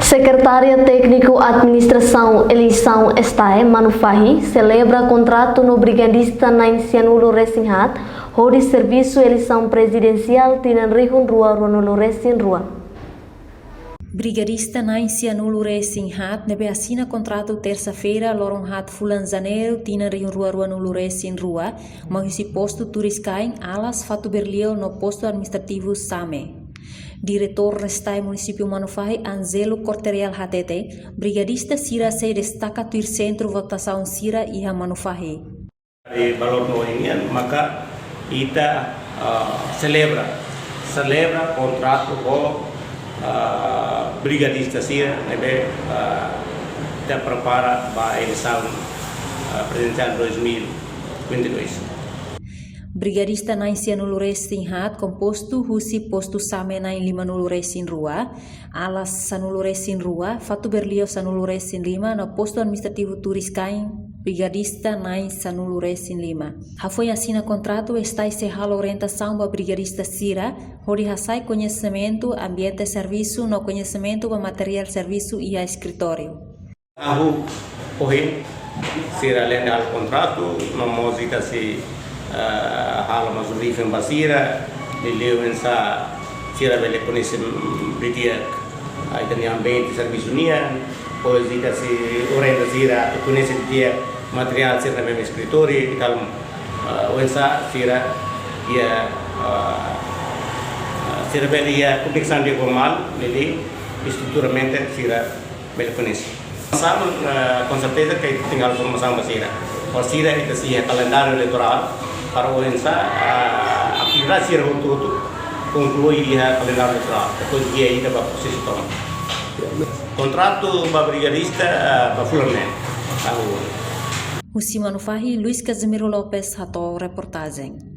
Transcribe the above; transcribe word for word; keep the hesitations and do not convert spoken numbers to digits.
Sekretária Tékniku Administrasaun Eleisaun STAE, Manufahi, selebra kontratu no brigadista na'in sianulu resin haat hodi servisu eleisaun prezidensiál tinan rihun rua ruanulu resin rua. Brigadista na'in sianulu resin haat ne'ebé asina kontratu tersa-feira, loron haat fulan Janeiru, tinan rihun rua ruanulu resin rua, mai husi postu Turis Kain, Alas, Fatuberlio no postu administrativu Same. Diretór STAE Munisípiu Manufahi, Angelo Corterial, hatete, brigadista sira sei destaka tuir sentru votasaun sira iha Manufahi. Di valór no inian, maka ita, ah, selebra, selebra kontratu ho, ah, brigadista sira ne'ebé, ah, ita prepara ba eleisaun, ah, prezidensiál dois mil e vinte e dois. Brigadista na'in sianulu resin haat kompostu husi postu Same na'in limanulu resin rua, Alas sanulu resin rua, Fatuberlio sanulu resin lima, no postu administrativu Turis Kain, brigadista na'in sanulu resin lima. Hafoin asina kontratu, STAE sei halo orientasaun ba brigadista sira, hodi hasai koñesimentu ambiente servisu no koñesimentu ba materiál servisu iha eskritóriu. Hahú ohin, sira alende halo kontratu, no mós ita sei, eh, halo mós briefing ba sira, liuliu oinsá sira bele koñese, mm, didi'ak, ah, ita-nia ambiente servisu nian, depois ita sei orienta sira atu koñese didi'ak materiál sira ne'ebé iha eskritóriu, i tal, ah, oinsá sira iha, ah, ah, sira bele iha komunikasaun di'ak ho malu, ne'e de'it estruturamente sira bele koñese. Sama, eh, konserteza ke tinggal formasaun ba sira. Ba sira ita sei iha kalendáriu eleitorál para oinsá, eh, atividade sira hotu-hotu konklui iha kalendáriu eleitorál. Depois dia ida ba prosesu tomak. Kontratu ba brigadista, eh, ba fulan neen. Tahu. Husi Manufahi, Luis Casimiro Lopes, hato'o reportajen.